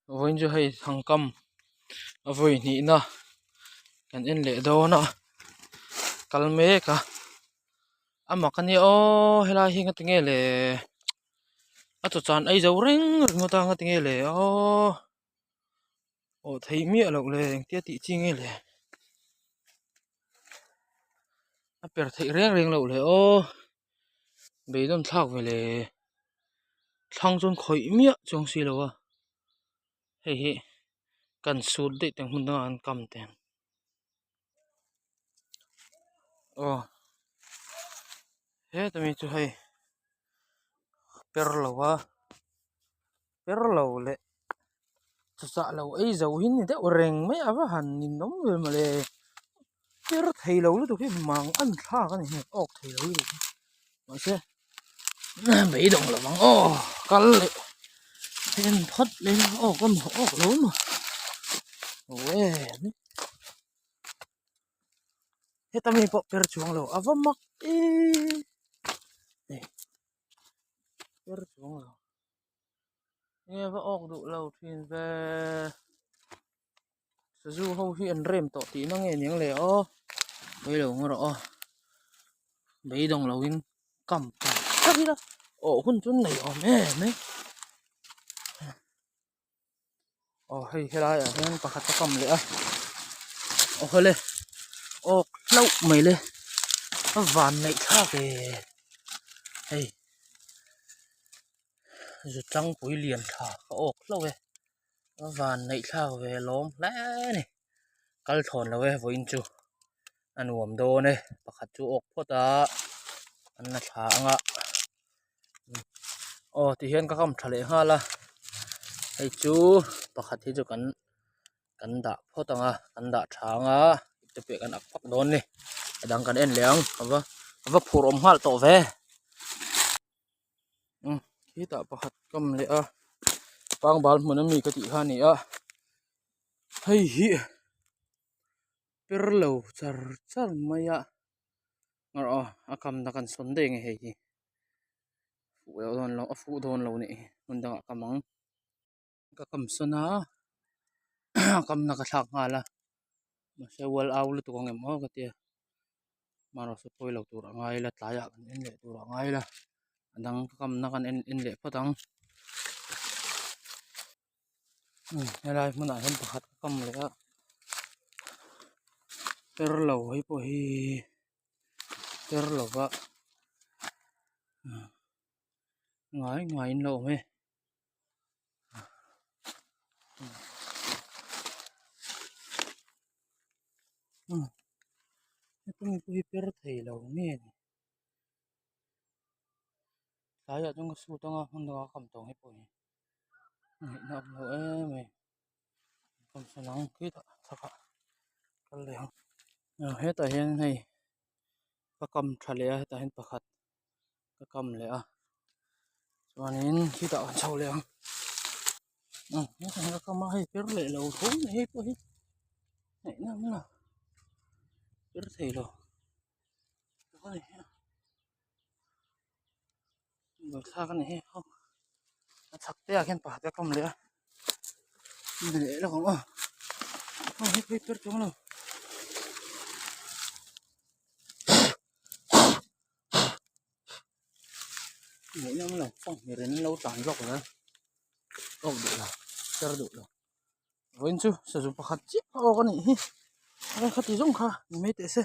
Vawiin chu hei thangkam a vawi hnihna kan en leh dawn a kal mek a a mak a nia aw helai hi ngati nge le a chaw chan ei zo reng ringawt a ngati nge le aw awh theih miah loh le engtia tih chi nge le a per theih reng reng loh le aw. Beidawn thlak ve le thlang chuan khawih miah chuang si lo a hei hi kan sut daih teh ang hmun dangah an kam teh ang aw heta mi chu hei per lo a per lo leh chawchah lo ei zo hi ni deuh reng mai a va han ninawm ve mawle. Per thei lo lutuk hi mang an thlak a ni hei awk thei lo lutuk hi mahse beidawng lo ang aw kal leh en phawt mai a awk a maw awk lo maw aw em heta mi pawh per chuang lo a va mak em per chuang lo nge va awk duh lo thin ve. Sazu ho hi an rem tawh tihna nge niang le aw mai lo ang rawh aw beidawng lo in kam ta tak ila awh hun chu nei awm em e aw hei helai ah hian pakhat a kam leh a aw hawle awk hlauh mai le a van neih thlak e hei zu tlangpui lian tha ka awk hlauh e. A van neih thlak ve lawm hle a ni kal thlawn lo e vawiin chu a nuam dawn e pakhat chu awk phawt a an la thla ang a aw tihian ka kam tha leh nghal a hei chu pakhat hi chu kan kan dah phawt ang a kan dah tha ang a te pawh kan ak phak dawn a ni a dang kan en leh ang a va a va phur awm nghal tawh ve. Khitah pakhat kam leh a pangbal hmun ami ka tih kha a ni a hei hi per lo char char mai a aw a kamna kan sawn daih ang e hei hi fuh loh dawn lo a fuh dawn lo nih hi hmun dangah kam ang. Ka kam sawn a kamna ka thlak nghal a mahse ual au lutuk ang em aw ka tia amaherawhchu pawi lo tur a ngai ila tlaiah kan en leh tur a ngai ila a dang ka kamna kan en en leh phawt ang helai hmunah hian pakhat ka kam leh a per lo hei pawh hi per lova ngai ngaiin la awm e. Hemi pawh hi per thei lo nge ni tlaiah chuan ka sut anga hmun dangah ka kam tawh ang hei pawh hi ngaihna a awm lo em mai kam sawn ang khitah chhakah kal leh ang hetah hian hei ka kam tha leh a hetah hian pakhat. ka kam leh a chuanin khitah kan chho leh ang ka kam a hei per leh lo tho mai hei pawh hi ngaihna awm lo per thei lo buaithlak a ni hei a chhak te ah khian pakhat ka kam leh a leh lawk ang aw hei pawh hi per chuang lo. Ngaihnawm lo fanghmir in lo tlan zawk lo awk duh lo cher duh lo vawiin chu sazu pakhat chiah a awk a nih hi a khati zawng kha ni mai teh se.